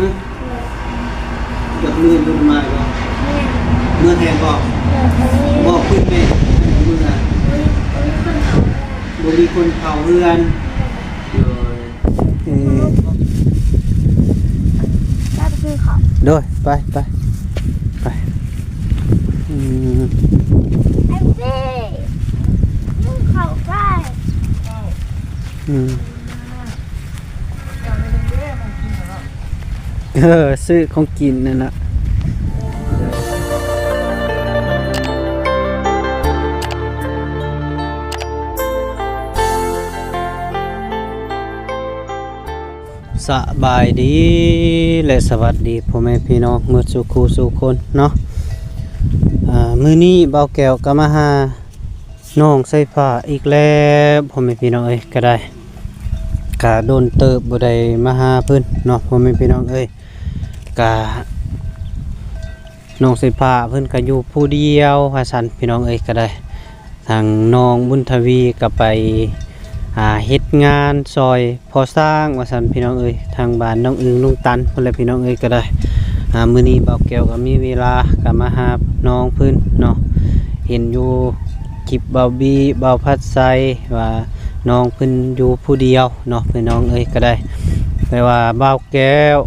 ຮະ? ຢາກເມືອຢູ່ນຳອ້າຍບໍ່? ເມືອແທ້ບໍ່? ບອກເພິ່ນແມ່ ເມືອ ບໍ່ມີຄົນເຝົ້າເຮືອນ. ໂດຍ ເອີ ໂດຍ ໄປ ໄປ ໄປ ອືມ ອືມ ເອີ ຊື້ຂອງກິນນັ້ນນະ. ສະບາຍດີ ແລະ ສະຫວັດດີພໍ່ແມ່ພີ່ນ້ອງໝົດສູ່ຄູ່ສູ່ຄົນເນາະ. ອາ ມື້ນີ້ບ່າວແກ້ວກໍມາຫາ ໜອງໄຊຟ້າອີກແລ້ວ ພໍ່ແມ່ພີ່ນ້ອງເອີຍ ກໍໄດ້ ກະດົນເຕີບບໍ່ໄດ້ມາຫາເພິ່ນເນາະ ພໍ່ແມ່ພີ່ນ້ອງເອີຍ. ກະ ໜອງໄຊຟ້າເພິ່ນກະຢູ່ຜູ້ດຽວວ່າຊັ້ນ ພີ່ນ້ອງເອີຍ ກໍໄດ້ ທາງນ້ອງບຸນທະວີກໍໄປ ອ່າ ເຮັດງານຊ່ອຍພໍ່ຊ້າງວ່າຊັ້ນ ພີ່ນ້ອງເອີຍ ທາງບ້ານນ້ອງອຶ່ງ ນ້ອງຕັນພຸ້ນແຫຼະ ພີ່ນ້ອງເອີຍ ກໍໄດ້. ອ່າ ມື້ນີ້ບ່າວແກ້ວກໍມີເວລາ ກໍມາຫານ້ອງເພິ່ນເນາະ ເຫັນຢູ່ຄລິບບ່າວບີ ບ່າວພັດໄຊ ວ່ານ້ອງເພິ່ນຢູ່ຜູ້ດຽວເນາະ ພີ່ນ້ອງເອີຍ ກໍໄດ້. ແຕ່ວ່າບ່າວແກ້ວ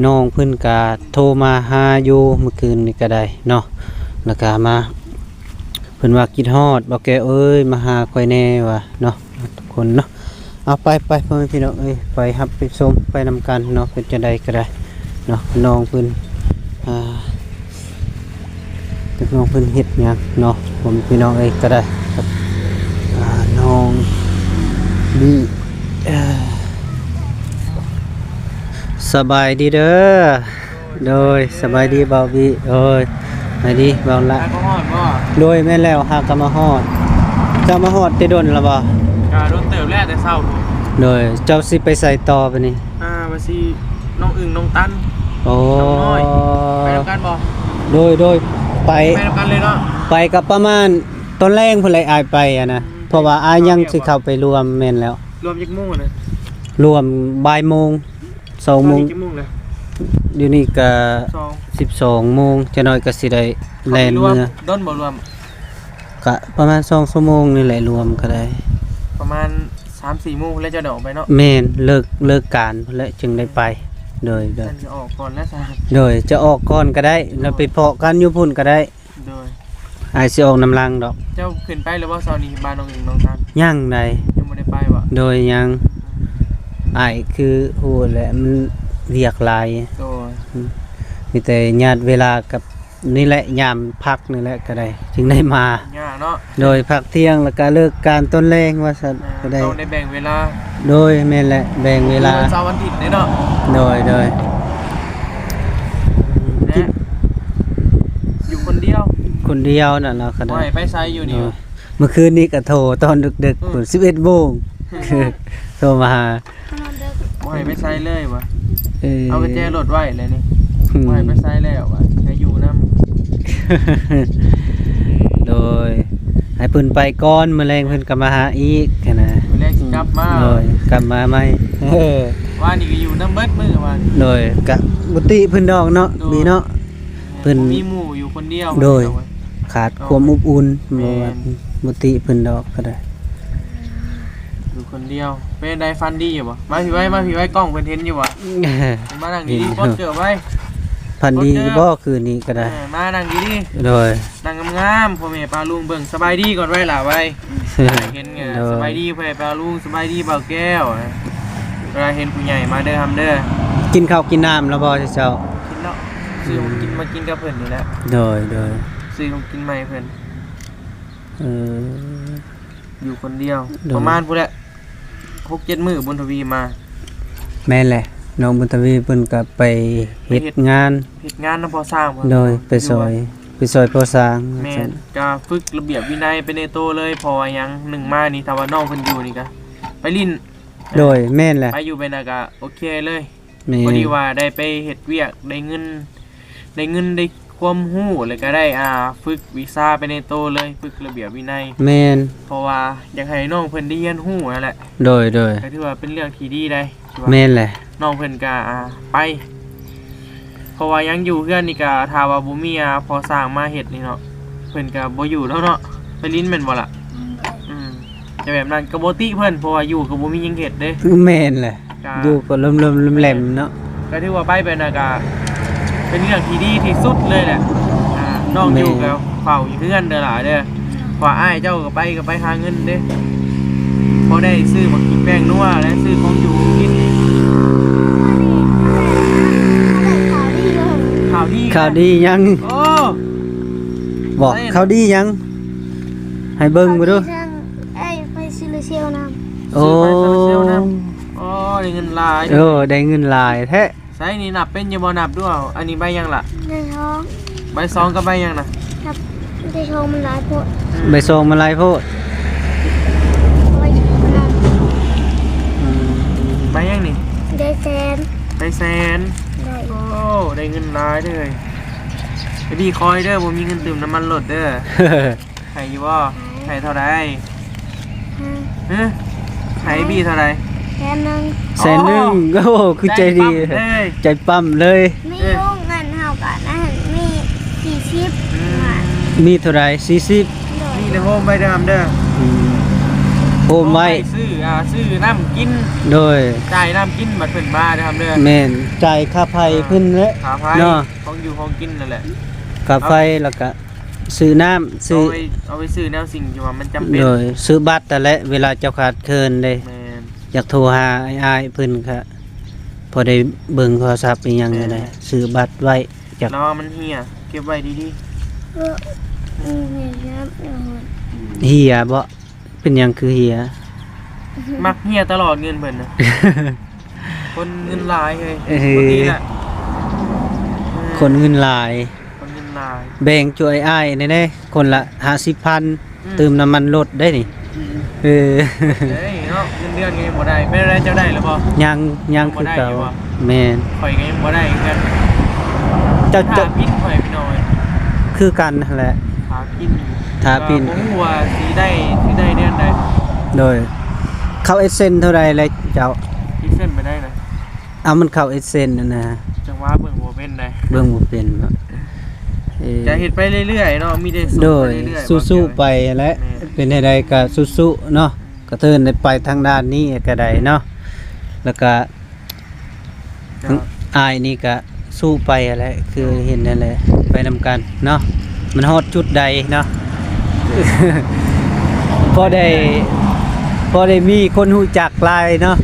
ນ້ອງເພິ່ນກະໂທມາຫາຢູ່ມື້ຄືນນີ້ກໍໄດ້ເນາະ ແລ້ວກະມາ ເພິ່ນວ່າຄິດຮອດ ບ່າວແກ້ວເອີຍ ມາຫາຂ້ອຍແດ່ວ່າເນາະ ທຸກຄົນເນາະ. ເອົາ ໄປ ໄປ ພໍ່ແມ່ພີ່ນ້ອງເອີຍ ໄປຮັບໄປຊົມໄປນຳກັນເນາະ ເປັນຈັ່ງໃດກໍໄດ້ເນາະ ນ້ອງເພິ່ນ ອ່າ ຈັກນ້ອງເພິ່ນເຮັດຫຍັງເນາະ ພໍ່ແມ່ພີ່ນ້ອງເອີຍ ກໍໄດ້ ອ່າ ນ້ອງບີ ເອີ ສະບາຍດີເດີ. ໂດຍ ສະບາຍດີບ່າວບີ. ໂດຍ ສະບາຍດີບ່າວລະ. ຫາກໍຮອດບໍ່? ໂດຍ ແມ່ນແລ້ວ ຫາກໍມາຮອດ. ເຈົ້າມາຮອດແຕ່ດົນລະບໍ່? ກະດົນເຕີບແລ້ວ ແຕ່ເຊົ້າ. ໂດຍ ເຈົ້າຊິໄປໃສຕໍ່ບາດນີ້? ອ່າ ວ່າຊິນ້ອງອຶ່ງ ນ້ອງຕັນ. ໂອ້ ນ້ອງນ້ອຍ ໄປນຳກັນບໍ່? ໂດຍ ໂດຍ ໄປ ໄປນຳກັນເລີຍເນາະ. ໄປກໍປະມານຕອນແລງພຸ້ນແຫຼະ ອ້າຍໄປຫັ້ນນະ. ອືມ ເພາະວ່າອ້າຍຍັງຊິເຂົ້າໄປລວມ. ແມ່ນແລ້ວ. ລວມຈັກໂມງນະ? ລວມບ່າຍໂມງ ສອງໂມງ. ຕອນນີ້ຈັກໂມງແລ້ວ? ດຽວນີ້ກະ ສອງ ສິບສອງໂມງ ຈັກໜ້ອຍກະຊິໄດ້ແລ່ນເມືອ. ດົນບໍ່ລວມ? ກະປະມານສອງຊົ່ວໂມງນີ້ແຫຼະ ລວມກໍໄດ້. ປະມານສາມສີ່ໂມງແລ້ວຈະໄດ້ອອກໄປເນາະ. ແມ່ນ ເລີກ ເລີກການພຸ້ນແຫຼະຈຶ່ງໄດ້ໄປ. ໂດຍ ໂດຍ ຊັ້ນກໍອອກກ່ອນແລ້ວຊັ້ນ. ໂດຍ ຈະອອກກ່ອນກໍໄດ້ ແລ້ວໄປພໍ້ກັນຢູ່ພຸ້ນກໍໄດ້. ໂດຍ ອ້າຍຊິອອກນຳຫຼັງດອກ. ເຈົ້າຂຶ້ນໄປແລ້ວບໍ່ເຊົ້ານີ້ ບ້ານນ້ອງອຶ່ງ ນ້ອງຕັນ? ຍັງໃດ. ຍັງບໍ່ໄດ້ໄປບໍ່? ໂດຍ ຍັງ. ອ້າຍຄືຮູ້ແຫຼະ ມັນວຽກຫຼາຍ. ໂດຍ ອືມ ມີແຕ່ຍາດເວລາກັບນີ້ແຫຼະ ຍາມພັກນີ້ແຫຼະກໍໄດ້ ຈຶ່ງໄດ້ມາ. ຍາກເນາະ. ໂດຍ ພັກທ່ຽງແລ້ວກໍເລີກການຕອນແລງວ່າຊັ້ນ. ອ່າ ກໍໄດ້ ຕ້ອງໄດ້ແບ່ງເວລາ. ໂດຍ ແມ່ນແຫຼະ ແບ່ງເວລາ. ວັນເສົາວັນອາທິດເດ້ເນາະ. ໂດຍ ໂດຍ. ແລະ ຢູ່ຄົນດຽວ? ຄົນດຽວນັ້ນລະກໍໄດ້. ບໍ່ໃຫ້ໄປໃສຢູ່ນີ້. ໂດຍ ມື້ຄືນນີ້ກໍໂທຕອນດຶກໆ ອືມ ພຸ້ນ ສິບເອັດໂມງ ໂທມາຫາ. ບໍ່ໃຫ້ໄປໃສເລີຍຫວາ? ເອີ ເອົາກຸນແຈລົດໄວ້ແລ້ວນີ້. ອືມ ບໍ່ໃຫ້ໄປໃສແລ້ວຫວາ ໃຫ້ຢູ່ນຳ. ໂດຍ ໃຫ້ເພິ່ນໄປກ່ອນ ມື້ແລງເພິ່ນກໍມາຫາອີກຫັ້ນນະ. ມື້ແລງຊິກັບມາ. ໂດຍ ກັບມາໃໝ່. ເອີ ວານນີ້ກໍຢູ່ນຳເບິດມື້ວານ. ໂດຍ ກະບໍ່ຕິເພິ່ນດອກເນາະ. ໂດຍ ມີເນາະ. ເພິ່ນ ບໍ່ມີໝູ່ຢູ່ຄົນດຽວ. ໂດຍ ຂາດຄວາມອົບອຸ່ນ. ແມ່ນ ບໍ່ວ່າ ບໍ່ຕິເພິ່ນດອກກໍໄດ້ ຢູ່ຄົນດຽວ. ເປັນໃດ ຝັນດີຢູ່ບໍ່? ມາພີ້ໄວ້ ມາພີ້ໄວ້ ກ້ອງເພິ່ນເຫັນຢູ່ບໍ່? ມານັ່ງດີໆ ເຫັນຢູ່. ປົດເກີບໄວ້. ຝັນດີຢູ່ບໍ່ຄືນນີ້ກໍໄດ້? ເອີ ມານັ່ງດີໆ. ໂດຍ ນັ່ງງາມໆ ພໍ່ແມ່ປ້າລຸງເບິ່ງ. ສະບາຍດີກ່ອນໄວ້ຫຼ້າໄວ້. ເຫັນ ໂດຍ ສະບາຍດີພໍ່ແມ່ປ້າລຸງ ສະບາຍດີບ່າວແກ້ວ. ເວລາເຫັນຜູ້ໃຫຍ່ມາເດີ ຮຳເດີ. ກິນເຂົ້າກິນນ້ຳແລ້ວບໍ່ເຈົ້າ? ກິນແລ້ວ. ຊື້ຂອງກິນມາກິນກັບເພິ່ນນີ້ແຫຼະ. ໂດຍ ໂດຍ ຊື້ຂອງກິນມາໃຫ້ເພິ່ນ. ເອີ ຢູ່ຄົນດຽວ. ໂດຍ ປະມານພຸ້ນແຫຼະ ຫົກເຈັດມື້ ບຸນທະວີມາ. ແມ່ນແຫຼະ ນ້ອງບຸນທະວີເພິ່ນກໍໄປເຮັດງານ ເຮັດງານນຳພໍ່ຊ້າງ. ໂດຍ ໄປຊ່ອຍ ໄປຊ່ອຍພໍ່ຊ້າງ. ແມ່ນ ກະຝຶກລະບຽບວິໄນໄປໃນໂຕເລີຍ. ເພາະວ່າຫຍັງ ໜຶ່ງມານີ້ ຖ້າວ່ານ້ອງເພິ່ນຢູ່ນີ້ກະໄປຫຼິ້ນ. ໂດຍ ແມ່ນແຫຼະ ໄປຢູ່ໄປນະກະໂອເຄເລີຍ. ແມ່ນ ພໍດີວ່າໄດ້ໄປເຮັດວຽກ ໄດ້ເງິນ ໄດ້ເງິນ ໄດ້ຄວາມຮູ້ ແລ້ວກໍໄດ້ ອ່າ ຝຶກວິຊາໄປໃນໂຕເລີຍ ຝຶກລະບຽບວິໄນ. ແມ່ນ ເພາະວ່າຢາກໃຫ້ນ້ອງເພິ່ນໄດ້ຮຽນຮູ້ຫັ້ນແຫຼະ. ໂດຍ ໂດຍ ກໍຖືວ່າເປັນເລື່ອງທີ່ດີໄດ໋. ແມ່ນແຫຼະ ນ້ອງເພິ່ນກໍ ອ່າ ໄປ ເພາະວ່າຍັງຢູ່ເຮືອນນີ້ກະ ຖ້າວ່າບໍ່ມີ ອ່າ ພໍ່ຊ່າງມາເຮັດນີ້ເນາະ ເພິ່ນກະບໍ່ຢູ່ແລ້ວເນາະ ໄປຫຼິ້ນແມ່ນບໍ່ລະ? ອືມ ອືມ ຈະແບບນັ້ນກະບໍ່ຕິເພິ່ນ ເພາະວ່າຢູ່ກະບໍ່ມີຫຍັງເຮັດເດ້. ແມ່ນແຫຼະ ກະ ຢູ່ກໍເລິມໆແຫຼມໆເນາະ. ກະຖືວ່າໄປແບບນັ້ນກະເປັນເລື່ອງທີ່ດີທີ່ສຸດເລີຍແຫຼະ. ອ່າ ນ້ອງຢູ່ ແມ່ນ ກະເຝົ້າຢູ່ເຮືອນເດີຫຼາເດີ ເພາະອ້າຍເຈົ້າກະໄປ ກະໄປຫາເງິນເດ້ ພໍໄດ້ຊື້ໝາກແປ້ງນົວ ແລະ ຊື້ຂອງຢູ່ຂອງກິນ. ຂ່າວດີ ຂ່າວດີຫຍັງ? ໂອ້ ບອກ ໃສ່ ຂ່າວດີຫຍັງ? ໃຫ້ເບິ່ງເບິ່ງດູ. ເອີຍ ໄຟໂຊລາເຊວນຳ. ໂອ້ ຊື້ໄຟໂຊລາເຊວນຳ. ໂອ້ ໄດ້ເງິນຫຼາຍ. ເອີ ໄດ້ເງິນຫຼາຍແທ້. ໃສນີ້ ນັບເປັນຢູ່ບໍ່? ນັບດູເອົາ. ອັນນີ້ໃບຫຍັງລະ? ໃບສອງ. ໃບສອງກັບໃບຫຍັງນະ? ນັບ ໃບສອງມັນຫຼາຍໂພດ. ອືມ ໃບສອງມັນຫຼາຍໂພດ. ໃບສອງມັນຫຼາຍ ອືມ ໃບຫຍັງນີ້? ໃບແສນ. ໃບແສນ. ໂອ້ ໄດ້ເງິນຫຼາຍເດີ. ໄປດີຄອຍເດີ ບໍ່ມີເງິນຕື່ມນ້ຳມັນລົດເດີ. ໃຫ້ຢູ່ບໍ່? ໃຫ້ເທົ່າໃດ? ຮະ? ໃຫ້ບີເທົ່າໃດ? ແສນໜຶ່ງ. ແສນໜຶ່ງ. ໂອ້ ຄືໃຈດີ ໃຈປ້ຳເລີຍ. ມີໂຮງງານເຮົາກະນັ້ນ ມີສີ່ສິບ. ອືມ ມີເທົ່າໃດ? ສີ່ສິບ. ໂດຍ ມີແຕ່ໂຮມໄວ້ເດີ ເດີ. ອືມ ໂຮມໄວ້ ໂຮມໄວ້ຊື້ ອ່າ ຊື້ນ້ຳກິນ. ໂດຍ ຈ່າຍນ້ຳກິນບັດເພິ່ນມາເດີ ເດີ. ແມ່ນ ຈ່າຍຄ່າໄຟເພິ່ນແຫຼະ ຄ່າໄຟເນາະ ຂອງຢູ່ຂອງກິນນັ້ນແຫຼະ ຄ່າໄຟ ແລ້ວກະ ຊື້ນ້ຳ ຊື້ ເອົາໄປ ເອົາໄປຊື້ແນວສິ່ງທີ່ວ່າມັນຈຳເປັນ. ໂດຍ ຊື້ບັດຫັ້ນແຫຼະ ເວລາເຈົ້າຂາດເຂີນເດ້. ແມ່ນ ຢາກໂທຫາອ້າຍໆເພິ່ນກະພໍໄດ້ເບິ່ງໂທລະສັບອີ່ຫຍັງກະໄດ້. ແມ່ນ ຊື້ບັດໄວ້. ຈັກ ລະວັງມັນເຫ່ຍ ເກັບໄວ້ດີໆ. ເອີ ເຫ່ຍບໍ່? ເປັນຫຍັງຄືເຫ່ຍ? ມັກເຫ່ຍຕະຫຼອດເງິນເພິ່ນນະ. ຄົນເງິນຫຼາຍເຮີ້ຍ. ເອີ ບໍ່ດີລະ ເອີ ຄົນເງິນຫຼາຍ ຄົນເງິນຫຼາຍ. ແບ່ງຊ່ວຍອ້າຍແດ່ເດ້ ຄົນລະຫ້າສິບພັນ. ອືມ ຕື່ມນ້ຳມັນລົດໄດ້ນີ້. ອືມ ເອີ ເອີຍເນາະ ເງິນເດືອນກະຍັງບໍ່ໄດ້. ແມ່ນແລ້ວ ເຈົ້າໄດ້ແລ້ວບໍ່? ຍັງ ຍັງຄືເກົ່າ. ບໍ່ໄດ້ຢູ່ບໍ່? ແມ່ນ ຂ້ອຍກະຍັງບໍ່ໄດ້ຄືກັນ. ເຈົ້າ ຖ້າ ເຈົ້າ ພິນຂ້ອຍພີ່ນ້ອງເອີຍ. ຄືກັນຫັ້ນແຫຼະ ຖ້າພິນ ຖ້າພິນ ກະບໍ່ຮູ້ວ່າຊິໄດ້ ຊິໄດ້ເດືອນໃດ. ໂດຍ ເຂົ້າເອັດເຊັນເທົ່າໃດແລ້ວເຈົ້າ? ເອັດເຊັນໄປໄດ້ນະ. ເອົາ ມັນເຂົ້າເອັດເຊັນຫັ້ນນະ. ຈັ່ງວ່າເບິ່ງບໍ່ເປັນໃດ ເບິ່ງບໍ່ເປັນເນາະ. ເອີ ກະເຮັດໄປເລື້ອຍໆເນາະ ມີແຕ່ສູ້ໄປເລື້ອຍໆ. ໂດຍ ສູ້ໆໄປແຫຼະ. ແມ່ນ ເປັນໃດກະສູ້ໆເນາະ. ກະເທີນໄດ້ໄປທາງດ້ານນີ້ກະໄດ້ເນາະ ແລ້ວກະ ເຈົ້າ ອ້າຍນີ້ກະສູ້ໄປຫັ້ນແຫຼະ ຄືເຫັນຫັ້ນແຫຼະ ໄປນຳກັນເນາະ ມັນຮອດຈຸດໃດເນາະ. ພໍໄດ້ ພໍໄດ້ມີຄົນຮູ້ຈັກຫຼາຍເນາະ.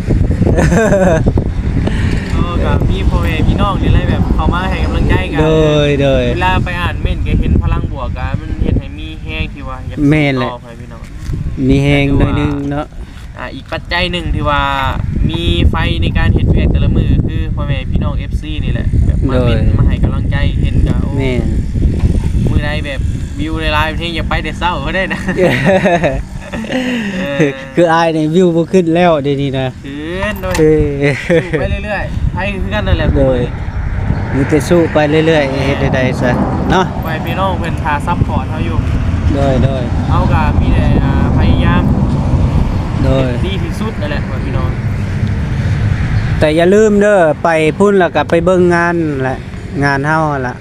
ໂອ້ ກະມີພໍ່ແມ່ພີ່ນ້ອງນີ້ແຫຼະ ແບບເຂົ້າມາໃຫ້ກຳລັງໃຈກັນ. ໂດຍ ໂດຍ ເວລາໄປອ່ານເມັ້ນກະເຫັນພະລັງບວກ ກະມັນເຮັດໃຫ້ມີແຮງທີ່ວ່າຢາກ ແມ່ນແຫຼະ ຕໍ່ໄປພີ່ນ້ອງ ມີແຮງໜ້ອຍໜຶ່ງເນາະ. ອ່າ ອີກປັດໄຈໜຶ່ງທີ່ວ່າມີໄຟໃນການເຮັດວຽກແຕ່ລະມື້ ຄືພໍ່ແມ່ພີ່ນ້ອງເອັຟຊີນີ້ແຫຼະ ແບບມາເມັ້ນ ໂດຍ ມາໃຫ້ກຳລັງໃຈ ເຫັນກະ ໂອ້ ແມ່ນ ມື້ໃດແບບວິວຫຼາຍໆ ເຮົງຢາກໄປແຕ່ເຊົ້າເລີຍນະ. ເອີ ຄືອ້າຍນີ້ວິວບໍ່ຂຶ້ນແລ້ວດຽວນີ້ນະ. ຂຶ້ນໂດຍ ເອີ ສູ້ໄປເລື້ອຍໆ ໃຜຄືກັນນັ້ນແຫຼະ. ໂດຍ ມີແຕ່ສູ້ໄປເລື້ອຍໆ ເອີ ເຮັດແນວໃດຊະເນາະ ຂໍໃຫ້ພີ່ນ້ອງເພິ່ນຖ້າຊັບພອດເຮົາຢູ່. ໂດຍ ໂດຍ ເຮົາກະມີແຕ່ ອ່າ ພະຍາຍາມ ໂດຍ ເຮັດດີທີ່ສຸດນັ້ນແຫຼະ ພໍ່ແມ່ພີ່ນ້ອງ. ແຕ່ຢ່າລືມເດີ ໄປພຸ້ນລະກະໄປເບິ່ງງານແຫຼະ ງານເຮົາຫັ້ນລະ.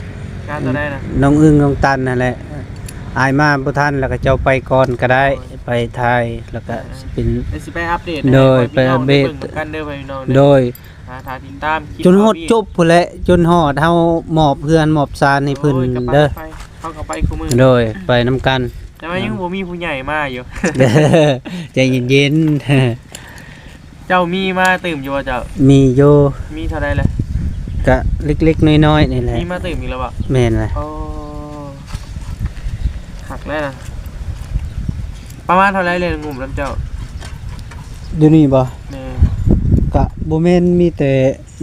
ງານຕົວໃດນະ? ນ້ອງອຶ່ງນ້ອງຕັນຫັ້ນແຫຼະ ອ້າຍມາບໍ່ທັນ ລະກະເຈົ້າໄປກ່ອນກະໄດ້. ໂດຍ ໄປຖ່າຍ ລະກະ ອ່າ ຊິເປັນ ດຽວຊິໄປອັບເດດ ໂດຍ ໃຫ້ພໍ່ແມ່ພີ່ນ້ອງໄດ້ເບິ່ງນຳກັນເດີ ພໍ່ແມ່ພີ່ນ້ອງເດີ. ໂດຍ ຖ້າ ຖ້າຕິດຕາມຄລິບ ຈົນຮອດ ເຮົາເປັນ ຈົບພຸ້ນແຫຼະ ຈົນຮອດເຮົາມອບເຮືອນມອບຊານໃຫ້ເພິ່ນເດີ. ໂດຍ ເຮົາກະໄປຄູ່ມື້. ໂດຍ ໄປນຳກັນ ແຕ່ວ່າຍັງບໍ່ມີຜູ້ໃຫຍ່ມາຢູ່. ໃຈເຢັນໆ ເຈົ້າມີມາຕື່ມຢູ່ບໍ່ເຈົ້າ? ມີຢູ່. ມີເທົ່າໃດລະ? ກະເລັກໆນ້ອຍໆນີ້ແຫຼະ. ມີມາຕື່ມອີກແລ້ວບໍ່? ແມ່ນແຫຼະ. ໂອ້ ຄັກແລ້ວນະ. ປະມານເທົ່າໃດເລີຍງຸ້ມນຳເຈົ້າ? ດຽວນີ້ບໍ່? ແມ່ນ. ກະບໍ່ແມ່ນ ມີແຕ່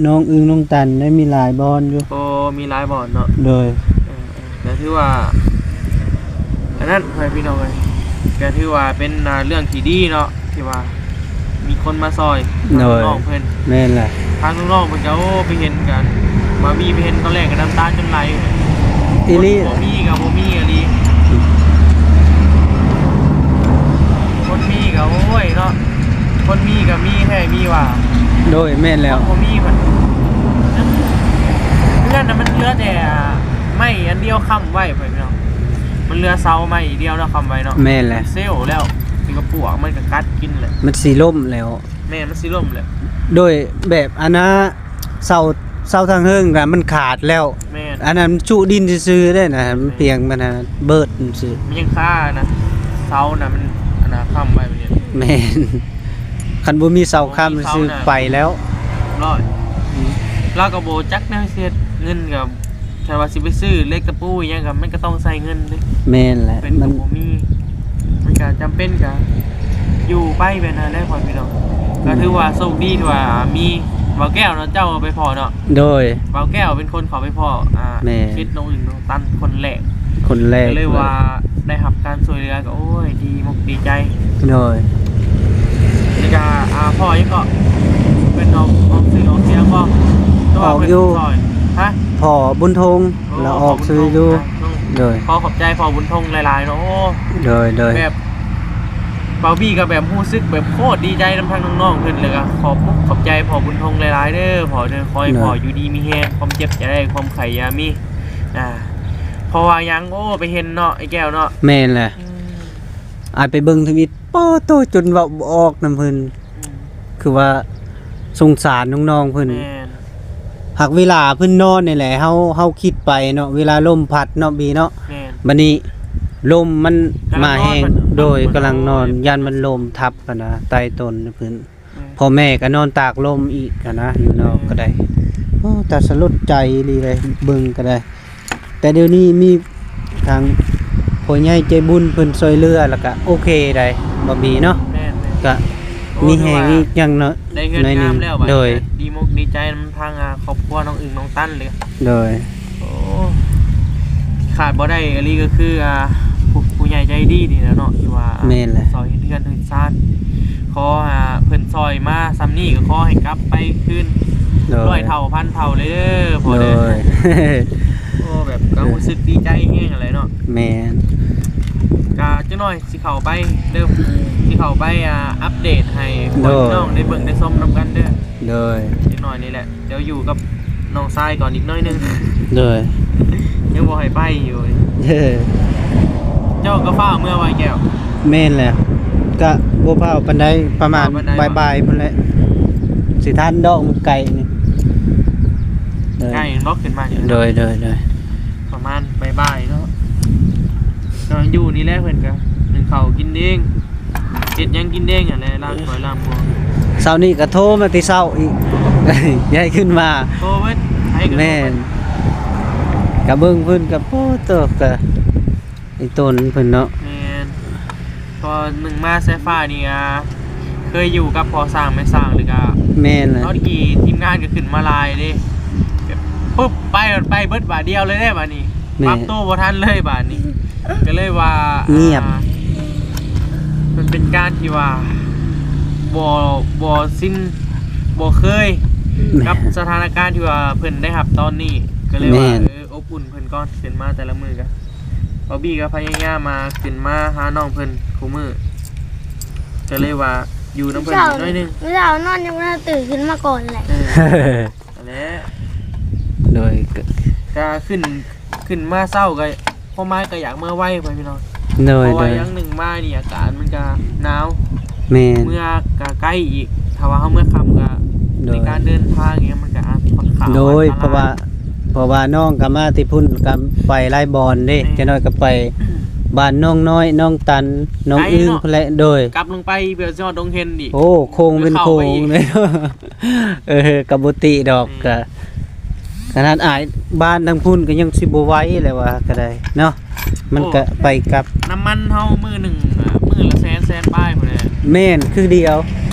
ນ້ອງອຶ່ງນ້ອງຕັນໄດ້ ມີຫຼາຍບ່ອນຢູ່. ໂອ້ ມີຫຼາຍບ່ອນເນາະ. ໂດຍ ເອີ ເອີ ກະຖືວ່າ ອັນນັ້ນ ພໍ່ແມ່ພີ່ນ້ອງເອີຍ ກະຖືວ່າເປັນ ອ່າ ເລື່ອງທີ່ດີເນາະ ທີ່ວ່າມີຄົນມາຊ່ອຍ ໂດຍ ທາງນ້ອງເພິ່ນ. ແມ່ນແຫຼະ. ທາງນ້ອງໆເພິ່ນກະ ໂອ້ ໄປເຫັນກັນ ມາມີໄປເຫັນຕອນແລກກະນ້ຳຕາຈົນໄຫຼ. ອີ່ຫຼີ ຄົນບໍ່ມີກະບໍ່ມີອີ່ຫຼີ ຄົນມີກະ ໂອ້ຍເນາະ ຄົນມີກະມີແທ້ມີວ່າ. ໂດຍ ແມ່ນແລ້ວ. ຄົນບໍ່ມີເພິ່ນ ເຮືອນນະມັນມີ ເຫຼືອແຕ່ໄມ້ອັນດຽວຄ້ຳໄວ້ ພໍ່ແມ່ພີ່ນ້ອງ. ມັນເຫຼືອເສົາໄມ້ດຽວແລ້ວຄ້ຳໄວ້ເນາະ. ແມ່ນແຫຼະ. ເຊວແລ້ວ ຊິກະປວກມັນກໍກັດກິນແຫຼະ. ມັນຊິລົ້ມແລ້ວ. ແມ່ນ ມັນຊິລົ້ມແຫຼະ. ໂດຍແບບອັນນະ ເສົາ ເສົາທາງເທິງນະມັນຂາດແລ້ວ. ແມ່ນ. ອັນນັ້ນມັນຈຸດິນຊື່ໆເດ້ນະ. ແມ່ນ. ມັນພຽງມັນນະເບີດຊື່ໆ. ມັນຍັງຄານະ ເສົານະ ມັນອັນນະຄ້ຳໄວ້ແບບນີ້. ແມ່ນ. ຄັນບໍ່ມີເສົາຄ້ຳຊື່ໄປແລ້ວ. ຮ້ອຍ. ອືມ. ລາວກໍບໍ່ຈັກແນວຊິເຮັດ ເງິນກໍ ຖ້າວ່າຊິໄປຊື້ເຫຼັກຕະປູອີ່ຫຍັງກໍ ມັນກໍຕ້ອງໃຊ້ເງິນເດ້. ແມ່ນແຫຼະ. ເພິ່ນກໍບໍ່ມີ ມັນກໍຈຳເປັນກໍຢູ່ໄປແບບນັ້ນແຫຼະ ພໍ່ແມ່ພີ່ນ້ອງ. ກໍຖືວ່າໂຊກດີທີ່ວ່າມີບ່າວແກ້ວເນາະ ເຈົ້າໄປພໍ້ເນາະ. ໂດຍ. ບ່າວແກ້ວເປັນຄົນເຂົ້າໄປພໍ້ ອ່າ ແມ່ນ. ເຂດນ້ອງອຶ່ງນ້ອງຕັນຄົນແລກ. ຄົນແລກ ກໍເລີຍວ່າ ໄດ້ຮັບການຊ່ວຍເຫຼືອກໍ ໂອ້ຍ ດີມົກດີໃຈ. ໂດຍ. ແລ້ວກໍ ອ່າ ພໍ່ຍັງເກາະ ເພິ່ນອອກ ອອກຊື່ອອກສຽງບໍ່? ອອກຢູ່. ຮະ? ພໍ່ບຸນທົງ. ໂອ້ ລະອອກຊື່ຢູ່. ພໍ່ບຸນທົງນະ. ໂດຍ. ຂໍຂອບໃຈພໍ່ບຸນທົງຫຼາຍໆເນາະ. ໂອ້ ໂດຍໆ. ແບບ ບ່າວບີກໍແບບຮູ້ສຶກແບບໂຄດດີໃຈນຳທາງນ້ອງໆເພິ່ນ ແລ້ວກໍຂອບອົກຂອບໃຈພໍ່ບຸນທົງຫຼາຍໆເດີ ພໍ່ເດີ. ຂໍໃຫ້ ໂດຍ ພໍ່ຢູ່ດີມີແຮງ ຄວາມເຈັບຢ່າໄດ້ ຄວາມໄຂ້ຢ່າມີ. ອ່າ ເພາະວ່າຫຍັງ ໂອ້ ໄປເຫັນເນາະ ໄອ້ແກ້ວເນາະ. ແມ່ນແຫຼະ. ອືມ. ອ້າຍໄປເບິ່ງທຳອິດ ປາໂຕ ຈົນເວົ້າບໍ່ອອກນຳເພິ່ນ. ອືມ. ຄືວ່າສົງສານນ້ອງໆເພິ່ນ. ແມ່ນ. ຫາກເວລາເພິ່ນນອນນີ້ແຫຼະ ເຮົາ ເຮົາຄິດໄປເນາະ ເວລາລົມພັດເນາະ ບີເນາະ. ແມ່ນ. ບັດນີ້ລົມມັນມາແຮງ. ກຳລັງນອນ. ໂດຍ. ກຳລັງນອນ ຢ້ານມັນລົມທັບຫັ້ນນະ ໃຕ້ຕົນເພິ່ນ. ແມ່ນ. ພໍ່ແມ່ກໍນອນຕາກລົມອີກຫັ້ນນະ ຢູ່ນອກກໍໄດ້. ແມ່ນ. ໂອ້ ຕາສະຫຼົດໃຈອີ່ຫຼີເລີຍ ເບິ່ງກໍໄດ້. ແຕ່ດຽວນີ້ມີທາງຜູ້ໃຫຍ່ໃຈບຸນເພິ່ນຊ່ວຍເຫຼືອ ແລ້ວກະໂອເຄໄດ໋ ບໍ່ມີເນາະ. ແມ່ນໆ. ກະ ໂອ້ ມີແຮງອີກຢ່າງໜ້ອຍ ໄດ້ເຮືອນງາມແລ້ວ. ໂດຍ. ດີມົກດີໃຈນຳທາງ ອ່າ ຄອບຄົວນ້ອງອຶ່ງນ້ອງຕັນເລີຍ. ໂດຍ. ໂອ້ ຂາດບໍ່ໄດ້ອີ່ຫຼີກໍຄື ອ່າ ຜູ້ ຜູ້ໃຫຍ່ໃຈດີນີ້ແຫຼະເນາະ ທີ່ວ່າ ແມ່ນແຫຼະ ຊ່ອຍເຮັດເຮືອນເຮັດຊານ. ຂໍ ອ່າ ເພິ່ນຊ່ອຍມາສ່ຳນີ້ກໍຂໍໃຫ້ກັບໄປຄືນ ໂດຍ ຮ້ອຍເທົ່າພັນເທົ່າເລີຍເດີພໍ່ເດີ. ໂດຍ. ໂອ້ ແບບກໍຮູ້ສຶກດີໃຈແຮງຫັ້ນແຫຼະເນາະ. ແມ່ນ. ກະຈັກໜ້ອຍຊິເຂົ້າໄປເດີ ຊິເຂົ້າໄປ ອ່າ ອັບເດດໃຫ້ ໂດຍ ພີ່ນ້ອງໄດ້ເບິ່ງໄດ້ຊົມນຳກັນເດີ. ໂດຍ. ຈັກໜ້ອຍນີ້ແຫຼະ ດຽວຢູ່ກັບນ້ອງຊາຍກ່ອນອີກໜ້ອຍໜຶ່ງ. ໂດຍ. ຍັງບໍ່ໃຫ້ໄປຢູ່. ເຈົ້າກໍຟ້າວເມືອໄວແກ້ວ. ແມ່ນແຫຼະ ກະບໍ່ຟ້າວປານໃດ ປະມານ ບໍ່ຟ້າວປານໃດ ບ່າຍໆພຸ້ນແຫຼະ ຊິທັນດອກ ມັນໄກນີ້. ໂດຍ. ໃກ້ເນາະ ຂຶ້ນມາຢູ່. ໂດຍໆໆ. ປະມານບ່າຍໆເນາະ ນອນຢູ່ນີ້ແຫຼະ ເພິ່ນກໍໜຶ້ງເຂົ້າກິນເອງ ເຮັດຫຍັງກິນເອງຫັ້ນແຫຼະ ລ້າງຖ້ວຍລ້າງບ່ວງ. ເຊົ້ານີ້ກໍໂທມາແຕ່ເຊົ້າອີກ ຢາກໃຫ້ຂຶ້ນມາ. ໂທເບິດ ໃຫ້ກໍໂທເບິດ. ແມ່ນ. ກະເບິ່ງເພິ່ນກະ ໂອ້ໂຕ ກະອີ່ຕົນເພິ່ນເນາະ. ແມ່ນ. ເພາະໜຶ່ງມາສາຍຟ້ານີ້ ອ່າ ເຄີຍຢູ່ກັບພໍ່ຊ່າງແມ່ຊ່າງ ແລ້ວກະ ແມ່ນແຫຼະ ຕອນກີ້ທີມງານກໍຂຶ້ນມາຫຼາຍເດ້ ແບບປຶບ ໄປ ໄປເບິດບາດດຽວເລີຍເດ້ບາດນີ້. ແມ່ນ. ປັບໂຕບໍ່ທັນເລີຍບາດນີ້ ກໍເລີຍວ່າ ງຽບ ອ່າ ມັນເປັນການທີ່ວ່າບໍ່ ບໍ່ຊິນ ບໍ່ເຄີຍ ແມ່ນ ກັບສະຖານະການທີ່ວ່າເພິ່ນໄດ້ຮັບຕອນນີ້ ກໍເລີຍວ່າ ແມ່ນ ເອີ ອົບອຸ່ນເພິ່ນກ່ອນ ຂຶ້ນມາແຕ່ລະມື້ກະ ບອບບີ້ກໍພະຍາຍາມມາ ຂຶ້ນມາຫານ້ອງເພິ່ນຄູ່ມື້ ກໍເລີຍວ່າຢູ່ນຳເພິ່ນອີກໜ້ອຍໜຶ່ງ. ມື້ເຊົ້ານອນຍັງບໍ່ທັນຕື່ນ ຂຶ້ນມາກ່ອນແຫຼະ. ເອີ ຫັ້ນແຫຼະ. ໂດຍ ກະ ກະຂຶ້ນ ຂຶ້ນມາເຊົ້າກໍ ຄວາມໝາຍກໍຢາກເມືອໄວ ພໍ່ແມ່ພີ່ນ້ອງ. ໂດຍ ເພາະວ່າ ໂດຍ ຢ່າງໜຶ່ງມານີ້ອາກາດມັນກໍໜາວ. ແມ່ນ. ເມືອກໍໄກອີກ ຖ້າວ່າເຮົາເມືອຄ່ຳກໍ ໂດຍ ໃນການເດີນທາງຫຍັງມັນກໍອາດຂ້ອນຂ້າງ ໂດຍ ອັນຕະລາຍ ເພາະວ່າ ເພາະວ່ານ້ອງກໍມາແຕ່ພຸ້ນ ກໍໄປຫຼາຍບ່ອນເດ້. ແມ່ນ. ຈັກໜ້ອຍກໍໄປບ້ານນ້ອງນ້ອຍ ນ້ອງຕັນ ນ້ອງອຶ່ງ ໄກເນາະ ພຸ້ນແຫຼະ. ໂດຍ ກັບລົງໄປເພື່ອຊິຮອດດົງເຫັນອີກ. ໂອ້ ໂຄ້ງເປັນໂຄ້ງເລີຍ. ເອີ ກໍບໍ່ຕິດອກ ອືມ ກະ ຂະໜາດອ້າຍບ້ານທາງພຸ້ນກໍຍັງຊິບໍ່ໄຫວແລ້ວວ່າກໍໄດ້ເນາະ ມັນ ໂອ້ ກະໄປກັບ ນ້ຳມັນເຮົາມື້ໜຶ່ງ ມື້ລະແສນ ແສນປາຍພຸ້ນແຫຼະ. ແມ່ນ ຄືດຽວ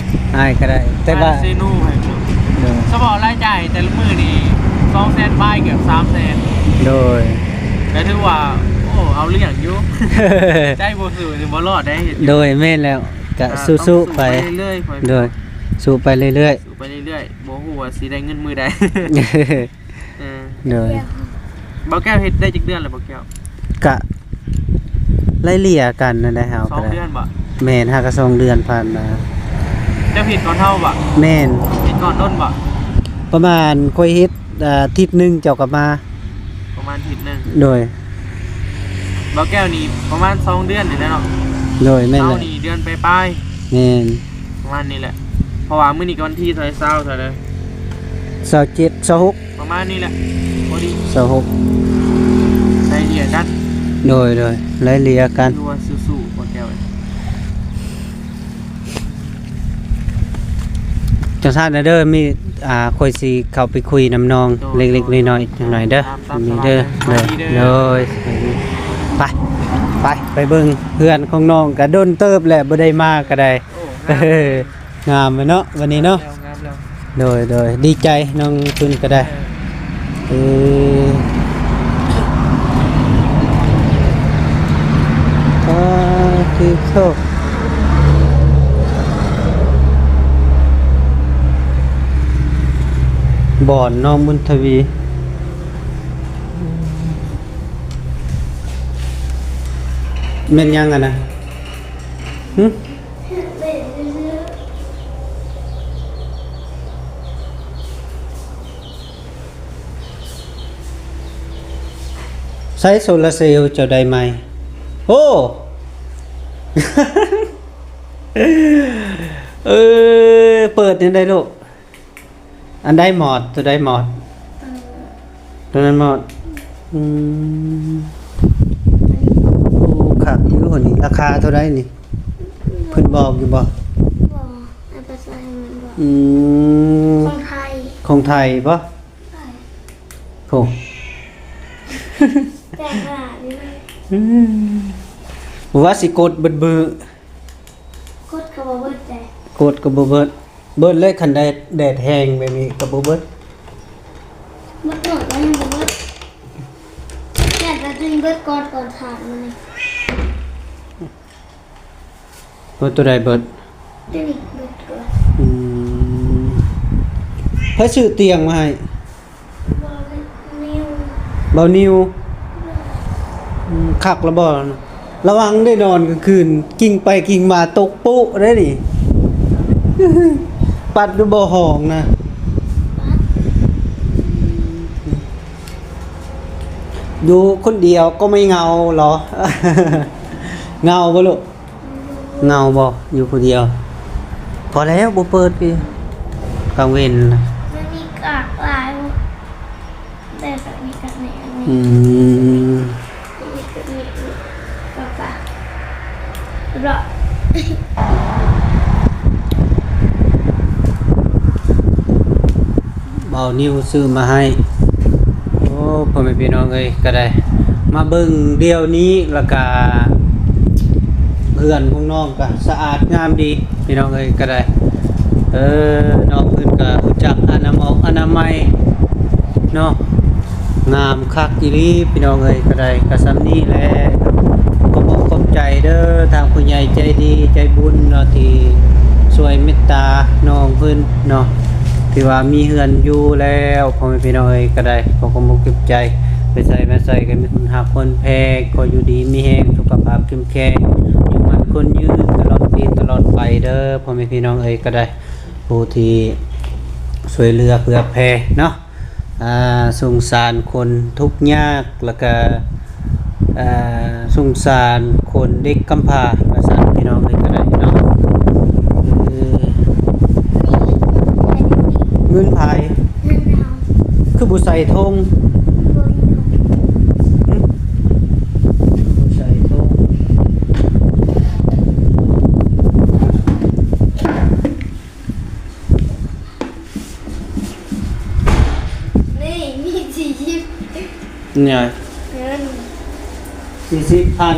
ອ້າຍກໍໄດ້ ແຕ່ວ່າ ເຊໂນໃຫ້ເນາະ. ໂດຍ ສະເພາະລາຍຈ່າຍແຕ່ລະມື້ນີ້ ສອງແສນປາຍ ເກືອບສາມແສນ. ໂດຍ ກໍຖືວ່າ ໂອ້ ເອົາເລື່ອງຢູ່ ໃຈບໍ່ສູ້ນີ້ບໍ່ລອດໄດ໋. ໂດຍ ແມ່ນແລ້ວ ກະ ອ່າ ສູ້ໄປ ໂດຍ ສູ້ໄປເລື້ອຍໆ ສູ້ໄປເລື້ອຍໆ ບໍ່ຮູ້ວ່າຊິໄດ້ເງິນມື້ໃດ. ເອີ ໂດຍ ບ່າວແກ້ວເຮັດໄດ້ຈັກເດືອນແລ້ວ ບ່າວແກ້ວ? ກະໄລ່ເລ່ຍກັນນັ້ນແຫຼະ ເຮົາ ສອງເດືອນບໍ່? ແມ່ນ ຫາກະສອງເດືອນຜ່ານມາ. ເຈົ້າເຮັດກ່ອນເຮົາບໍ່? ແມ່ນ. ເຮັດກ່ອນດົນບໍ່? ປະມານຂ້ອຍເຮັດ ອາ ທິດໜຶ່ງເຈົ້າກໍມາ. ປະມານອາທິດໜຶ່ງ. ໂດຍ. ບ່າວແກ້ວນີ້ປະມານສອງເດືອນນີ້ແຫຼະເນາະ. ໂດຍ ແມ່ນແຫຼະ. ເຮົານີ້ເດືອນປາຍໆ. ແມ່ນ. ປະມານນີ້ແຫຼະ ເພາະວ່າມື້ນີ້ກໍວັນທີເທົ່າໃດ ຊາວເທົ່າໃດ ຊາວເຈັດ ຊາວຫົກ ປະມານນີ້ແຫຼະ ພໍດີ ຊາວຫົກ ໄລ່ເລ່ຍກັນ. ໂດຍ ໂດຍ ໄລ່ເລ່ຍກັນ. ຄືວ່າສູ້ໆ ບ່າວແກ້ວເອີຍ. ຈັ່ງຊັ້ນນະເດີ ມີ ອ່າ ຂ້ອຍຊິເຂົ້າໄປຄຸຍນຳນ້ອງ ໂດຍ ເລັກໆ ໂດຍ ນ້ອຍໆ ຈັກໜ້ອຍເດີ. ຕາມ ຕາມ ນີ້ເດີ ສະບາຍດີເດີ ໂດຍ ໂດຍ ສະບາຍດີ. ໄປ ໄປ ໄປເບິ່ງເຮືອນຂອງນ້ອງ ກະດົນເຕີບແຫຼະ ບໍ່ໄດ້ມາກະໄດ້. ໂອ້ ງາມ ເອີ ງາມເນາະ ວັນນີ້ເນາະ. ງາມແລ້ວ ງາມແລ້ວ. ໂດຍ ໂດຍ ດີໃຈນ້ອງເພິ່ນກໍໄດ້. ເອີ ເອີ ປາດໂທ້ ບ່ອນນ້ອງບຸນທະວີ ແມ່ນຫຍັງຫັ້ນນະ? ຫຶ? ໃຊ້ໂຊລາເຊວເຈົ້າໄດ້ໃໝ່. ໂອ້ ເອີ ເປີດແນວໃດລູກ? ອັນໃດມອດ? ຕົວໃດມອດ? ເອີ ຕົວນັ້ນມອດ. ອືມ ໂອ້ ຄັກຢູ່ຫັ້ນນີ້. ລາຄາເທົ່າໃດນີ້? ເພິ່ນບອກຢູ່ບໍ່? ບໍ່ ເອົາໄປໃສ່ໃຫ້ມັນບອກ. ອືມ ຂອງໄທ ຂອງໄທບໍ່? ໃຊ່ ໂອ້ ແປດລ້ານນີ້ນະ. ອືມ ບໍ່ວ່າຊິກົດເບິດມື້ ກົດກໍບໍ່ເບິດໃດ. ກົດກໍບໍ່ເບິດ. ເບິດເລີຍ ຄັນແດດ ແດດແຮງແບບນີ້ກໍບໍ່ເບິດ. ເບິດໂລດ ກໍຍັງບໍ່ເບິດ. ແດດແບບນີ້ເບິດກ່ອນ ກ່ອນຖາດມັນນີ້. ເບິດຕົວໃດເບິດ? ຕົວນີ້ເບິດກ່ອນ. ອືມ ໃຜຊື້ຕຽງມາໃຫ້? ບ່າວນິວ. ບ່າວນິວ. ອືມ ຄັກລະບໍ່? ລະວັງໄດ້ນອນກາງຄືນ ກິ້ງໄປກິ້ງມາຕົກໂປະໄດ້ນີ້. ປັດຢູ່ບໍ່ຫ້ອງນະ? ປັດ. ຢູ່ຄົນດຽວກໍໄມ່ເຫງົາເຫລອ? ເຫງົາບໍ່ລູກ? ເຫງົາບໍ່ ຢູ່ຜູ້ດຽວ? ພໍແລ້ວ ບໍ່ເປີດອີກ ກາງເວັນນະ. ມັນມີກາກຫຼາຍ ແຕ່ກາກນີ້ ກາກນີ້ ອັນນີ້ ອືມ ອັນນີ້ ກາກນີ້ ກາກ ກາກ ເບາະ. ບ່າວນິວຊື້ມາໃຫ້. ໂອ້ ພໍ່ແມ່ພີ່ນ້ອງເອີຍ ກໍໄດ້ມາເບິ່ງດຽວນີ້ ແລ້ວກະເຮືອນຂອງນ້ອງກະສະອາດງາມດີ ພີ່ນ້ອງເອີຍ ກໍໄດ້. ເອີ ນ້ອງເພິ່ນກະຮູ້ຈັກອະນາມອກອະນາໄມເນາະ. ງາມຄັກອີ່ຫຼີ ພີ່ນ້ອງເອີຍ ກໍໄດ້ ກໍສ່ຳນີ້ແຫຼະ. ຂອບອົກຂອບໃຈເດີ ທາງຜູ້ໃຫຍ່ໃຈດີໃຈບຸນເນາະ ທີ່ຊ່ວຍເມດຕານ້ອງເພິ່ນເນາະ ທີ່ວ່າມີເຮືອນຢູ່ແລ້ວ ພໍ່ແມ່ພີ່ນ້ອງເອີຍ ກໍໄດ້ ຂໍຂອບອົກຂອບໃຈ. ໄປໃສມາໃສກໍມີຄົນຮັກຄົນແພງ ຂໍຢູ່ດີມີແຮງ ສຸຂະພາບເຂັ້ມແຂງ ອາຍຸໝັ້ນຂວັນຍືນ ຕະຫຼອດປີຕະຫຼອດໄປເດີ ພໍ່ແມ່ພີ່ນ້ອງເອີຍ ກໍໄດ້ ຜູ້ທີ່ຊ່ວຍເຫຼືອເຜື່ອແຜ່ເນາະ. ອ່າ ສົງສານຄົນທຸກຍາກ ແລ້ວກະ ອ່າ ສົງສານຄົນເດັກກຳພ້າ ວ່າຊັ້ນ ພີ່ນ້ອງເອີຍ ກໍໄດ້ເນາະ. ເອີ ເງິນໃຜ? ເງິນເຮົາ. ຄືບໍ່ໃສ່ຖົງ? ບໍ່ມີຖົງ. ຫຶ? ຄືບໍ່ໃສ່ຖົງ? ນີ້ມີສີ່ສິບ ຫຍັງ? ເງິນສີ່ສິບພັນ.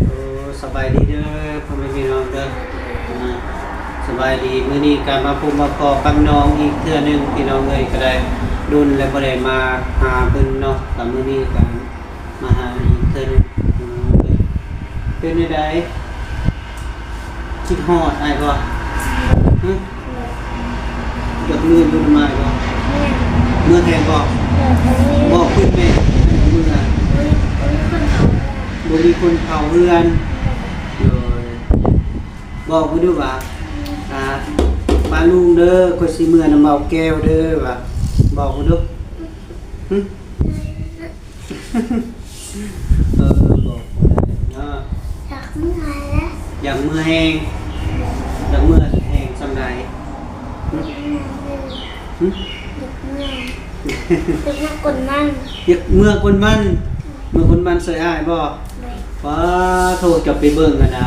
ໂອ້ ສະບາຍດີເດີ ພໍ່ແມ່ພີ່ນ້ອງເດີ ອ່າ ສະບາຍດີ. ມື້ນີ້ກໍມາພົບມາພໍ້ກັບນ້ອງອີກເທື່ອໜຶ່ງ ພີ່ນ້ອງເອີຍ ກໍໄດ້ດົນແລ້ວບໍ່ໄດ້ມາຫາເພິ່ນເນາະ ກໍມື້ນີ້ກໍ ມາຫາອີກເທື່ອໜຶ່ງ. ເປັນແນວໃດ? ຄິດຮອດອ້າຍບໍ່? ຫຶ? ຢາກເມືອຢູ່ນຳອ້າຍບໍ່? ເມືອແທ້ບໍ່? ບອກເພິ່ນແມ່ ເມືອ ບໍ່ມີຄົນເຝົ້າເຮືອນ. ໂດຍ ບອກເພິ່ນດູວ່າ ອ່າ ປ້າລຸງເດີ ຂ້ອຍຊິເມືອນຳບ່າວແກ້ວເດີ ວ່າ ບອກເພິ່ນດູ. ຫຶ? ເອີ ບອກບໍ່ໄດ້ເນາະ. ຢາກເມື່ອແຫຼະ. ຢາກເມື່ອແຮງ. ຢາກເມື່ອແຮງສ່ຳໃດ? ຢາກເມື່ອ. ຫຶ? ຢາກເມື່ອ ຢາກເມື່ອກົນມັນ. ຢາກເມື່ອກົນມັນ. ເມື່ອກົນມັນຊ່ອຍອ້າຍບໍ່? ໂດຍ. ປາໂທ ເຈົ້າໄປເບິ່ງຫັ້ນນະ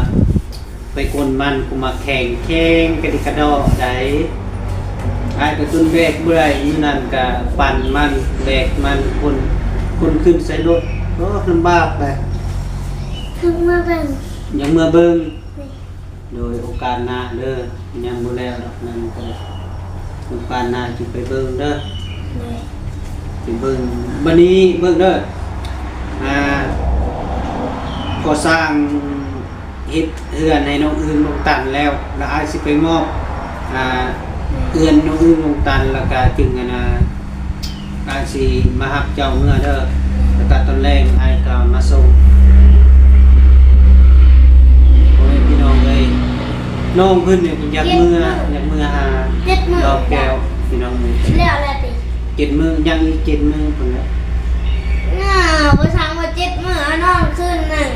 ໄປກົນມັນ ກູມາແຂງແຂງກະດິກກະດໍ້ໃດ໋. ອ້າຍກະຈົນແບກບໍ່ໄດ້ ມື້ນັ້ນກະປັ່ນມັນ ແບກມັນ ຂົນ ຂົນຂຶ້ນໃສ່ລົດ. ໂອ້ ລຳບາກໃດ໋. ຢາກເມື່ອເບິ່ງ. ຢາກເມື່ອເບິ່ງ. ໂດຍ. ໂອກາດໜ້າເດີ ຍັງບໍ່ແລ້ວດອກ ນັ້ນກະໄດ້ ໂອກາດໜ້າຈຶ່ງໄປເບິ່ງເດີ. ໂດຍ. ໄປເບິ່ງ ບັດນີ້ເບິ່ງເດີ ອ່າ ກໍ່ສ້າງເຮັດເຮືອນໃຫ້ນ້ອງອຶ່ງລົງຕັນແລ້ວ ລະອ້າຍຊິໄປມອບ ອ່າ ເຮືອນນ້ອງອຶ່ງລົງຕັນ ລະກະຈຶ່ງ ອັນນ່າ ອ້າຍຊິມາຮັບເຈົ້າເມືອເດີ ແລ້ວກະຕອນແລງອ້າຍກະມາສົ່ງ. ໂອ້ຍ ພີ່ນ້ອງເອີຍ ນ້ອງເພິ່ນນີ້ເພິ່ນຢາກເມືອ ຢາກເມືອຫາ ເຈັດມື້ ດອກແກ້ວ ພີ່ນ້ອງເອີຍ. ແລ້ວແຫຼະຕິ ເຈັດມື້ ຍັງອີກເຈັດມື້ພຸ້ນແຫຼະ. ນາ ບໍ່ຊ່າງວ່າເຈັດມື້ ເອົານອນຄືນໜຶ່ງ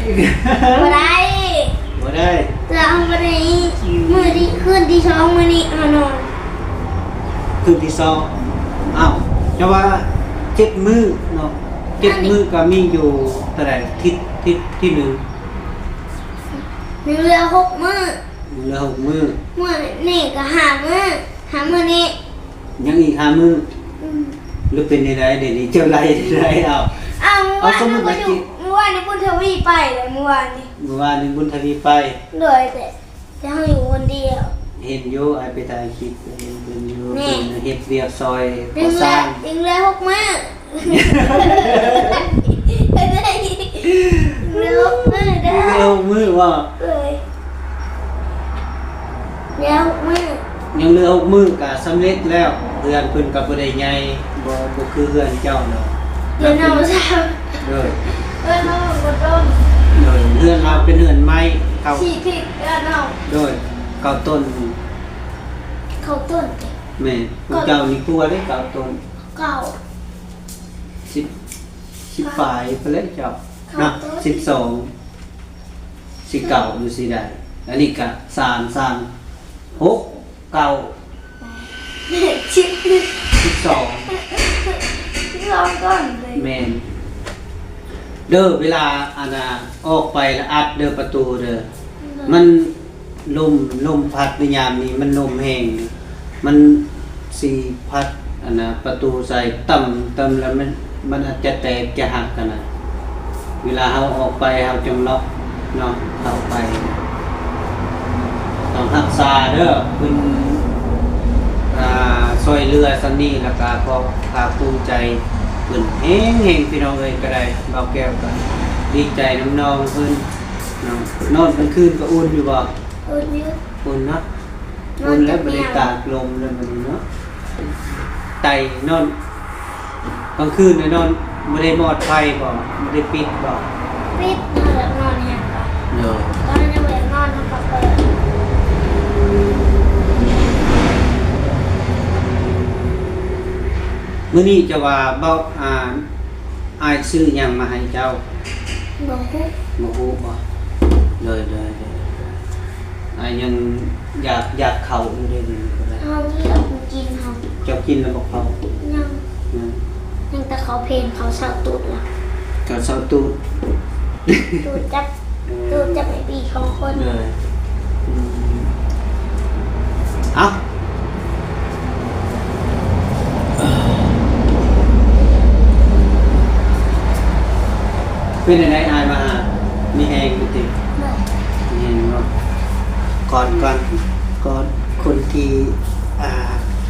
ບໍ່ໄດ້. ບໍ່ໄດ້. ແລ້ວເຮົາບໍ່ໄດ້ ມື້ທີ່ ຄືນທີສອງມື້ນີ້ເຮົານອນ ຄືນທີສອງ. ອ້າວ ແຕ່ວ່າເຈັດມື້ເນາະ ເຈັດມື້ກະມີຢູ່ເທົ່າໃດ? ທິດ ທິດທີໜຶ່ງ ຍັງເຫຼືອຫົກມື້. ຍັງເຫຼືອຫົກມື້. ມື້ນີ້ກະຫ້າມື້ ຫ້າມື້ນີ້ ຍັງອີກຫ້າມື້. ອືມ. ຫຼືເປັນແນວໃດດຽວນີ້ ເຈົ້າໄລ່ໄດ້ເອົາ. ເອົາ ເອົາ ມື້ວານນີ້ບຸນທະວີໄປເລີຍ ມື້ວານນີ້ ມື້ວານນີ້ບຸນທະວີໄປ. ໂດຍ ແຕ່ ແຕ່ເຮົາຢູ່ຄົນດຽວ. ເຫັນຢູ່ ອ້າຍໄປຖ່າຍຄລິບ ເຫັນເພິ່ນຢູ່ ເພິ່ນເຮັດວຽກຊ່ອຍກໍ່ສ້າງ. ຍັງເຫຼືອຫົກມື້ ເຫຼືອຫົກມື້ເດີ ເຫຼືອຫົກມື້ບໍ່? ເອີຍ ເຫຼືອຫົກມື້ ຍັງເຫຼືອຫົກມື້ກະສຳເລັດແລ້ວ. ເຮືອນເພິ່ນກະບໍ່ໄດ້ໃຫຍ່ ບໍ່ ບໍ່ຄືເຮືອນເຈົ້າດອກ. ເຮືອນເຮົາ ໂດຍ ເຮືອນເຮົາບໍ່ຕົ້ນ ໂດຍ ເຮືອນລາວເປັນເຮືອນໄມ້ ເກົ້າ ສີ່ທິດ ເຮືອນເຮົາ ໂດຍ ເກົ້າຕົ້ນ. ເກົ້າຕົ້ນຕິ? ແມ່ນ ພວກເຈົ້ານີ້ກວ່າເດ້ ເກົ້າຕົ້ນ. ເກົ້າ ສິບ ສິບປາຍພຸ້ນແຫຼະເຈົ້າ ເກົ້າ ເນາະ ຕົ້ນ ສິບສອງ ສິບເກົ້າ ຢູ່ຊິໄດ້. ອັນນີ້ກະສາມ ສາມ ຫົກ ເກົ້າ ສິບ ສິບສອງ ສິບສອງຕົ້ນເລີຍ. ແມ່ນເດີ ເວລາ ອັນນ່າ ອອກໄປລະອັດເດີ ປະຕູເດີ ມັນ ລົມ ລົມພັດໃນຍາມນີ້ມັນລົມແຮງ ມັນຊິພັດ ອັນນ່າ ປະຕູໃສ່ ຕຳ ຕຳ ລະມັນ ມັນອາດຈະແຕກຈະຫັກຫັ້ນນະ. ເວລາເຮົາອອກໄປເຮົາຈັ່ງລັອກເນາະ ເຂົ້າໄປ ຕ້ອງຮັກສາເດີ. ເພິ່ນ ອ່າ ຊ່ວຍເຫຼືອສ່ຳນີ້ ລະກະຂອບພາກພູມໃຈເພິ່ນແຮງໆ ພີ່ນ້ອງເອີຍ. ກະໄດ້ ບ່າວແກ້ວກະດີໃຈນຳນ້ອງເພິ່ນເນາະ. ນອນກາງຄືນກະອຸ່ນຢູ່ບໍ່? ອຸ່ນຢູ່ ອຸ່ນເນາະ ນອນ ອຸ່ນແລ້ວ ຈັບ ບໍ່ໄດ້ ແນວ ຕາກລົມແລ້ວບັດນີ້ເນາະ. ໄຕນອນກາງຄືນນະ ນອນ ບໍ່ໄດ້ມອດໄຟບໍ່? ບໍ່ໄດ້ປິດບໍ່? ປິດ. ເຮົາຢາກນອນແຮງກະ ໂດຍ ຕອນນັ້ນຍັງບໍ່ຢາກນອນ ເຮົາກະເປີດ. ມື້ນີ້ຈະວ່າເວົ້າ ອ່າ ອ້າຍຊື້ຫຍັງມາໃຫ້ເຈົ້າ? ບໍ່ຮູ້. ບໍ່ຮູ້ບໍ່? ໂດຍ ໂດຍ ໂດຍ ອ້າຍຍັງຢາກ ຢາກເຂົ້າຢູ່ເດ້ ດຽວນີ້ກະໄດ້. ເຮົາມີແລ້ວ ກິນເຮົາ ເຈົ້າກິນແລ້ວບໍ່ເຂົ້າ? ຍັງ ຍັງ ຍັງແຕ່ເຂົ້າເພນ ເຂົ້າເຊົ້າຕູດລະ ເຂົ້າເຊົ້າຕູດ ຕູດຈັບ ຕູດຈັບໄອ້ປີສອງຄົນ. ເອີ ອືມ ເອົ້າ ເປັນຈັ່ງໃດອ້າຍມາຫາ? ມີແຮງຢູ່ຕິ? ໂດຍ ມີແຮງເນາະ. ກອດກ່ອນ ກອດຄົນທີ່ ອ່າ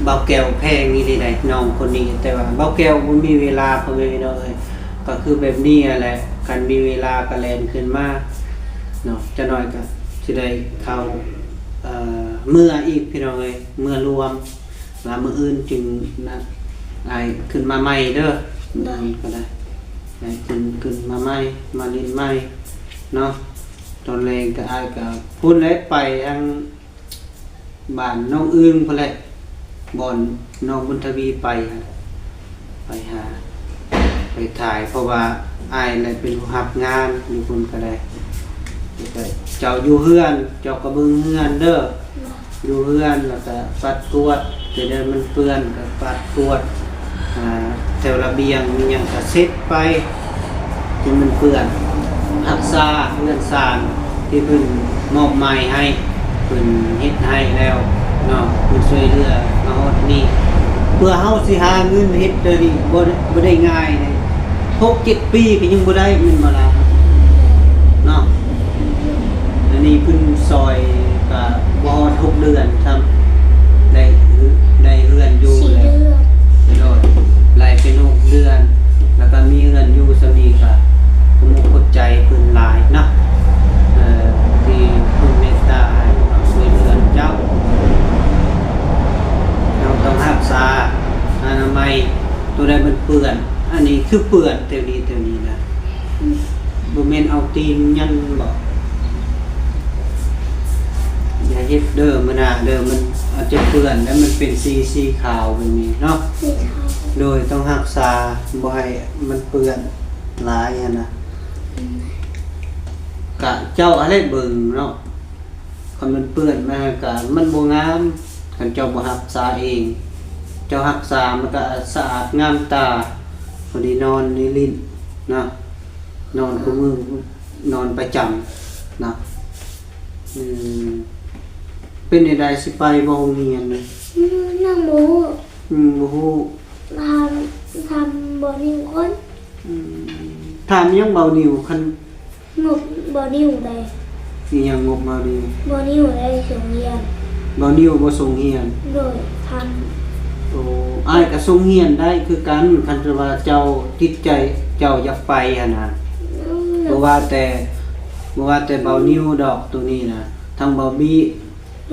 ບ່າວແກ້ວແພງນີ້ໄດ້ ນ້ອງຄົນນີ້. ແຕ່ວ່າບ່າວແກ້ວບໍ່ມີເວລາ ພໍ່ແມ່ພີ່ນ້ອງເອີຍ ກະຄືແບບນີ້ຫັ້ນແຫຼະ ຄັນມີເວລາກະແລ່ນຂຶ້ນມາເນາະ. ຈັກໜ້ອຍກະຊິໄດ້ເຂົ້າ ເອີ ເມືອອີກ ພີ່ນ້ອງເອີຍ ເມືອລວມ. ລະມື້ອື່ນຈຶ່ງນະ ອ້າຍຂຶ້ນມາໃໝ່ເດີ. ໂດຍ ມື້ອື່ນກະໄດ້ ອ້າຍຂຶ້ນ ຂຶ້ນມາໃໝ່ ມາຫຼິ້ນໃໝ່ເນາະ. ຕອນແລງກະ ອ້າຍກະພຸ້ນແຫຼະ ໄປທາງບ້ານນ້ອງອຶ່ງພຸ້ນແຫຼະ ບ່ອນນ້ອງບຸນທະວີໄປ ໄປຫາ ໄປຖ່າຍ ເພາະວ່າອ້າຍແຫຼະເປັນຜູ້ຮັບງານຢູ່ພຸ້ນກໍໄດ້. ແລ້ວກໍເຈົ້າຢູ່ເຮືອນ ເຈົ້າກໍເບິ່ງເຮືອນເດີ ຢູ່ເຮືອນ ແລ້ວກໍປັດກວາດ ແຕ່ໃດມັນເປື້ອນກໍປັດກວາດ ອ່າ ແຖວລະບຽງມີຫຍັງກໍເຊັດໄປ ທີ່ມັນເປື້ອນ ຮັກສາເຮືອນຊານທີ່ເພິ່ນມອບໝາຍໃຫ້ ເພິ່ນເຮັດໃຫ້ແລ້ວເນາະ ເພິ່ນຊ່ວຍເຫຼືອມາຮອດນີ້ ເພື່ອເຮົາຊິຫາເງິນເຮັດເດີນີ້ ບໍ່ ບໍ່ໄດ້ງ່າຍເດ້ ຫົກເຈັດປີກໍຍັງບໍ່ໄດ້ ແມ່ນບໍ່ລະເນາະ? ອັນນີ້ເພິ່ນຊ່ອຍກໍບໍ່ຮອດຫົກເດືອນຊ້ຳ ໄດ້ ໄດ້ເຮືອນຢູ່ແລ້ວ ໂດຍ ໄລ່ເປັນຫົກເດືອນ ແລ້ວກໍມີເຮືອນຢູ່ສ່ຳນີ້ ກໍຂອບອົກຂອບໃຈເພິ່ນຫຼາຍເນາະ ເອີ ທີ່ເພິ່ນເມດຕາໃຫ້ເຮົາຊ່ວຍເຫຼືອເຈົ້າ. ເຮົາຕ້ອງຮັກສາອະນາໄມ ໂຕໃດມັນເປື້ອນ ອັນນີ້ຄືເປື້ອນແຖວນີ້ ແຖວນີ້ນະ ບໍ່ແມ່ນເອົາຕີນຍັນບໍ? ຢ່າເຮັດເດີ ມື້ໜ້າເດີ ມັນອາດຈະເປື້ອນ ແລ້ວມັນເປັນສີ ສີຂາວແບບນີ້ເນາະ ສີຂາວ ໂດຍ ຕ້ອງຮັກສາບໍ່ໃຫ້ມັນເປື້ອນຫຼາຍຫັ້ນນະ ກະເຈົ້າຫັ້ນແຫຼະເບິ່ງເນາະ. ຄັນມັນເປື້ອນມາກະມັນບໍ່ງາມ ຄັນເຈົ້າບໍ່ຮັກສາເອງ ເຈົ້າຮັກສາມັນກະສະອາດງາມຕາ ພໍດີນອນນີ້ຫຼິ້ນນະ ນອນຄູ່ມື້ ນອນປະຈຳນະ. ອືມ ເປັນແນວໃດ ຊິໄປບໍ່ໂຮງຮຽນນະ? ອືມ ຍັງບໍ່ຮູ້ ອືມ ບໍ່ຮູ້ ຖາມ ຖາມບໍ່ນິວກ່ອນ. ອືມ ຖາມຫຍັງເບົານິວ? ຄັນງົບເບົານິວໃດ? ອີຫຍັງງົບເບົານິວ? ເບົານິວໄດ້ສົ່ງຮຽນ ເບົານິວບໍ່ສົ່ງຮຽນ. ໂດຍ ທ່ານ. ໂອ້ ອ້າຍກໍສົ່ງຮຽນໄດ້ຄືກັນ ຄັນແຕ່ວ່າເຈົ້າຕິດໃຈ ເຈົ້າຢາກໄປຫັ້ນນະ. ອືມ ບໍ່ວ່າແຕ່ ບໍ່ວ່າແຕ່ເບົານິວດອກ ໂຕນີ້ນະ ທັງເບົາບີ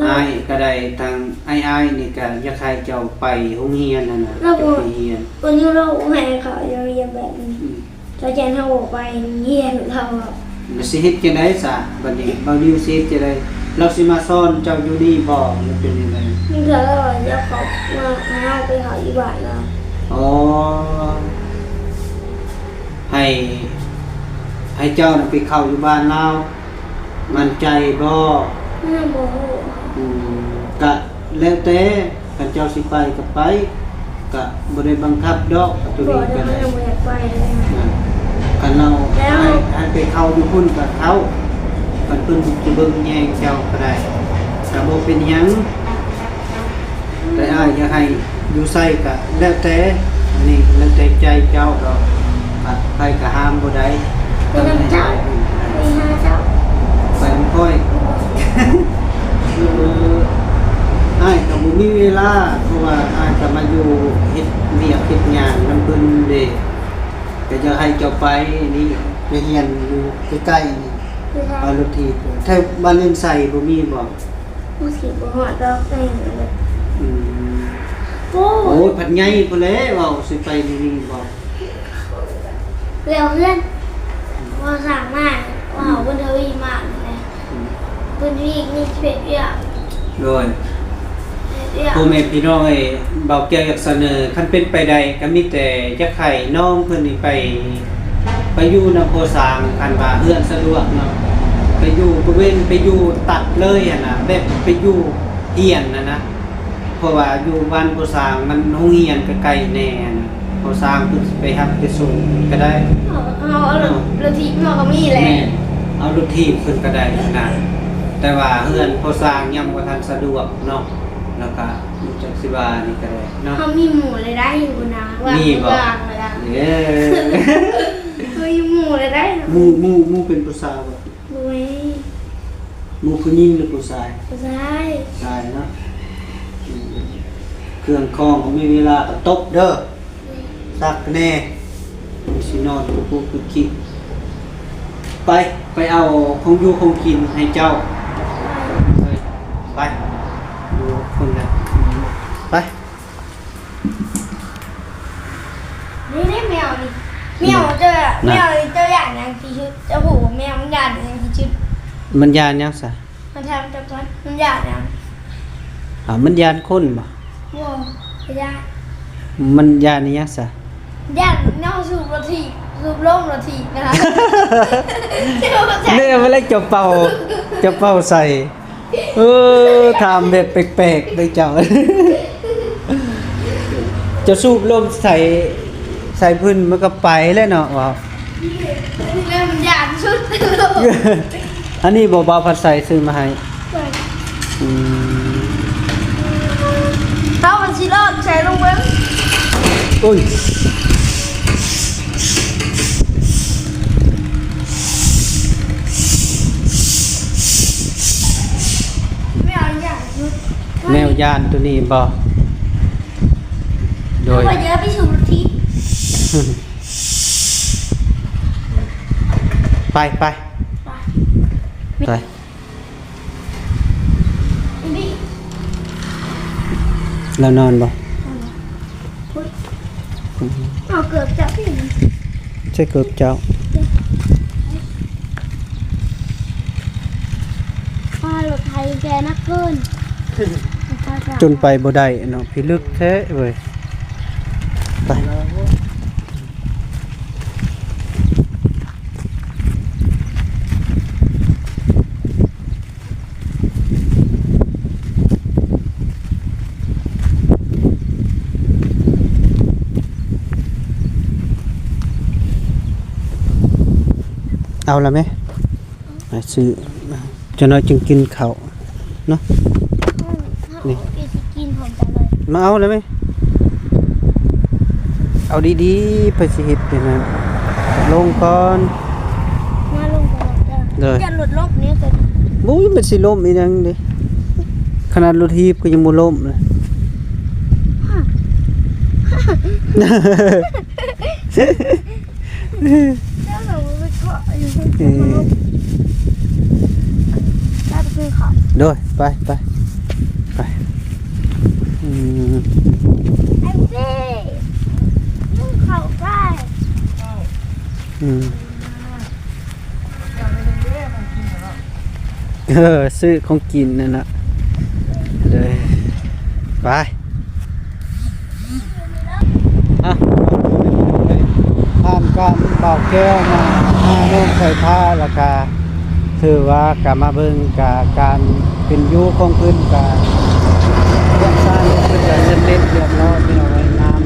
ອ້າຍກໍໄດ້ ທາງອ້າຍໆນີ້ກໍຢາກໃຫ້ເຈົ້າໄປໂຮງຮຽນຫັ້ນນະ ເຈົ້າໄປຮຽນ. ເຮົາບໍ່ໃຫ້ເຂົາຢູ່ໂຮງຮຽນແບບນີ້ ອືມ ເຈົ້າຢ້ານເຮົາບໍ່ໄປໂຮງຮຽນ ເຮົາ ແລ້ວຊິເຮັດຈັ່ງໃດຊະບັດນີ້? ເບົານິວຊິເຮັດຈັ່ງໃດ? ລາວຊິມາສອນເຈົ້າຢູ່ນີ້ບໍ່ ຫຼືເປັນຈັ່ງໃດ? ມີເທື່ອລາວຢາກເຂົ້າມາໃຫ້ເຮົາໄປເຂົ້າຢູ່ບ້ານລາວ. ອໍ ໃຫ້ ໃຫ້ເຈົ້ານະໄປເຂົ້າຢູ່ບ້ານລາວ. ໝັ້ນໃຈບໍ່? ຍັງບໍ່ຮູ້. ອືມ ກະແລ້ວແຕ່ ຄັນເຈົ້າຊິໄປກໍໄປ ກະບໍ່ໄດ້ບັງຄັບດອກ ໂຕນີ້ກໍໄດ້. ບໍ່ ເຮົາຍັງບໍ່ຢາກໄປເລີຍ. ອາ ຄັນເຮົາ ແລ້ວ ໃຫ້ ໃຫ້ໄປເຂົ້າຢູ່ພຸ້ນກໍເຂົ້າ ຄັນເພິ່ນຊິເບິ່ງແຍງເຈົ້າກໍໄດ້ ກໍບໍ່ເປັນຫຍັງ. ແຕ່ອ້າຍຢາກໃຫ້ຢູ່ໃສກະແລ້ວແຕ່ ອັນນີ້ແລ້ວແຕ່ໃຈເຈົ້າດອກ ໃຜກໍຫ້າມບໍ່ໄດ້. ໄປນຳເຈົ້າ ໄປຫາເຈົ້າ ໄປນຳຂ້ອຍ. ເອີ ອ້າຍກໍບໍ່ມີເວລາ ເພາະວ່າອ້າຍກໍມາຢູ່ເຮັດວຽກເຮັດງານນຳເພິ່ນເດ້ ກໍຢາກໃຫ້ເຈົ້າໄປນີ້ ໄປຮຽນຢູ່ໃກ້ໆນີ້ ເອົາລົດຖີບ. ແຖວບ້ານເຮືອນໄຊບໍ່ມີບໍ່? ມັນຊິບໍ່ຮອດດອກ ໄປ ອືມ ໂອ້ ໂອ້ຍ ພັດໃຫຍ່ພຸ້ນແຫຼະ ເວົ້າຊິໄປນີ້ບໍ່? ແລ້ວເຮືອນ ບໍ່ສາມາດ ວ່າເຮົາບຸນທະວີມານີ້ແຫຼະ ອືມ ບຸນທະວີນີ້ຊິເຮັດວຽກ ໂດຍ ເຮັດວຽກ. ພໍ່ແມ່ພີ່ນ້ອງເອີຍ ບ່າວແກ້ວຢາກສະເໜີ ຄັນເປັນໄປໄດ້ ກໍມີແຕ່ຢາກໃຫ້ນ້ອງເພິ່ນນີ້ໄປ ໄປຢູ່ນຳພໍ່ຊ້າງ ຄັນວ່າເຮືອນສະດວກເນາະ ໄປຢູ່ບໍລິເວນ ໄປຢູ່ຕັດເລີຍຫັ້ນນະ ແບບໄປຢູ່ຮຽນຫັ້ນນະ ເພາະວ່າຢູ່ບ້ານພໍ່ຊ້າງມັນໂຮງຮຽນກໍໄກແດ່ຫັ້ນນະ ພໍ່ຊ້າງເພິ່ນຊິໄປຮັບໄປສົ່ງກໍໄດ້. ເຮົາ ເຮົາເອົາລົດ ເນາະ ລົດຖີບເຮົາກໍມີແຫຼະ. ແມ່ນ ເອົາລົດຖີບເພິ່ນກໍໄດ້ຫັ້ນນະ ແຕ່ວ່າເຮືອນພໍ່ຊ້າງຍັງບໍ່ທັນສະດວກເນາະ ແລ້ວກໍ ບໍ່ຈັກຊິວ່ານີ້ກໍໄດ້ເນາະ. ເຮົາມີໝູ່ແລ້ວໄດ໋ ຢູ່ນະ ມີບໍ່? ວ່າງແລ້ວ ເອີ ເຮົາມີໝູ່ແລ້ວໄດ໋. ໝູ່ ໝູ່ ໝູ່ເປັນຜູ້ສາວບໍ່? ບໍ່ແມ່ນ. ໝູ່ຜູ້ຍິງຫຼືຜູ້ຊາຍ? ຜູ້ຊາຍ. ຊາຍເນາະ. ອືມ ເຄື່ອງຂອງບໍ່ມີເວລາກໍຕົບເດີ. ອືມ ຊັກແດ່ ມັນຊິນອນກຸກໆຄິກໆ. ໄປ ໄປເອົາຂອງຢູ່ຂອງກິນໃຫ້ເຈົ້າ. ໄປ ເອີ ໄປ ຢູ່ພຸ້ນແຫຼະ ໄປ. ນີ້ເດ້ແມວນີ້ ແມວ ອືມ ເຈົ້າ ນະ ແມວນີ້ເຈົ້າຢ້ານຫຍັງທີ່ສຸດ? ເຈົ້າຮູ້ບໍ່ ແມວມັນຢ້ານຫຍັງທີ່ສຸດ? ມັນຢ້ານຫຍັງຊະ? ມາຖາມເຈົ້າກ່ອນ ມັນຢ້ານຫຍັງ? ອ້າວ ມັນຢ້ານຄົນບໍ່? ບໍ່ ບໍ່ຢ້ານ. ມັນຢ້ານອີ່ຫຍັງຊະ? ຢ້ານເຮົາສູບລົດຖີບ ສູບລົມລົດຖີບນະ. ແນ່ ເວລາເຈົ້າເປົ່າ ເຈົ້າເປົ່າໃສ່. ເອີ ຖາມແບບແປກໆເດີເຈົ້າ. ເຈົ້າສູບລົມໃສ່ ໃສ່ພື້ນມັນກໍໄປແລ້ວເນາະ ເວົ້າ. ເລີ່ມຢ້ານສຸດ. ອັນນີ້ບໍ່ ບ່າວພັດໄຊຊື້ມາໃຫ້. ອືມ ເອົາມັນຊິລອດໃສ່ລົງເບິ່ງ. ໂອ້ຍ ແນວຢ້ານສຸດ ແນວຢ້ານໂຕນີ້ບໍ່? ໂດຍ ເຮົາບໍ່ຢາກໄປສູບລົດຖີບ. ໄປ ໄປ ໄປ ໄປ. ລາວນອນບໍ່? ເອົາເກີບຈັບ ໃສ່ເກີບເຈົ້າ. ອ້າ ລົດໄຖແກ່ໜັກເກີນ ຈົນໄປບໍ່ໄດ້ເນາະ. ພິລຶກແທ້ເວີຍ. ໄປ. ເອົາລະແມ່ ໄປຊື້ ຈັກໜ້ອຍຈຶ່ງກິນເຂົ້າເນາະ. ນີ້ ມາເອົາແລ້ວແມ່ ເອົາດີໆ ໄປຊິເຮັດຈັ່ງນັ້ນ. ລົງກ່ອນ ມາລົງກ່ອນເດີ ເດີ ຢ້ານລົດລົ້ມນີ້. ໂອ້ຍ ມັນຊິລົ້ມອີຫຍັງເດ້ ຂະໜາດລົດຖີບກໍຍັງບໍ່ລົ້ມເລີຍ. ເອີ ໂດຍ ໄປ ໄປ ໄປ. ອືມ ອືມ ເອີ ຊື້ຂອງກິນນັ້ນນະ ເດີ ໄປ. ອ່ະ ຜ່ານການບ່າວແກ້ວມາຫານ້ອງໄຟຟ້າ ແລ້ວກະຖືວ່າກະມາເບິ່ງກະການເປັນຢູ່ຂອງເພິ່ນ ກະເຮືອນຊານເພິ່ນກະສຳເລັດຮຽບຮ້ອຍ ພີ່ນ້ອງເອີຍ ງາມ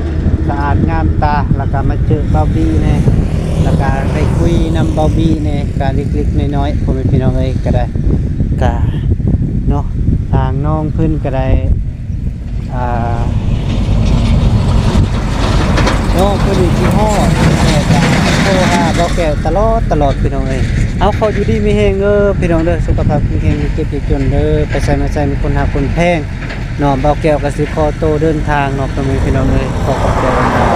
ສະອາດງາມຕາ. ແລ້ວກະມາເຈີບ່າວບີແດ່ ແລ້ວກະໄດ້ຄຸຍນຳບ່າວບີແດ່ ກະເລັກໆນ້ອຍໆ ພໍ່ແມ່ພີ່ນ້ອງເອີຍ ກະໄດ້ ກະເນາະ ທາງນ້ອງເພິ່ນກະໄດ້ ອ່າ ນ້ອງເພິ່ນນີ້ຄິດຮອດ ແຕ່ກະໂທຫາບ່າວແກ້ວຕະຫຼອດ ຕະຫຼອດ ພີ່ນ້ອງເອີຍ. ເອົາ ຂໍຢູ່ດີມີແຮງເດີພີ່ນ້ອງເດີ ສຸຂະພາບແຂງແຮງ ຢ່າເຈັບຢ່າຈົນເດີ ໄປໃສມາໃສມີຄົນຮັກຄົນແພງເນາະ. ບ່າວແກ້ວກະຊິຂໍໂຕເດີນທາງເນາະ ພໍ່ແມ່ພີ່ນ້ອງເອີຍ ຂໍຂອບໃຈຫຼາຍ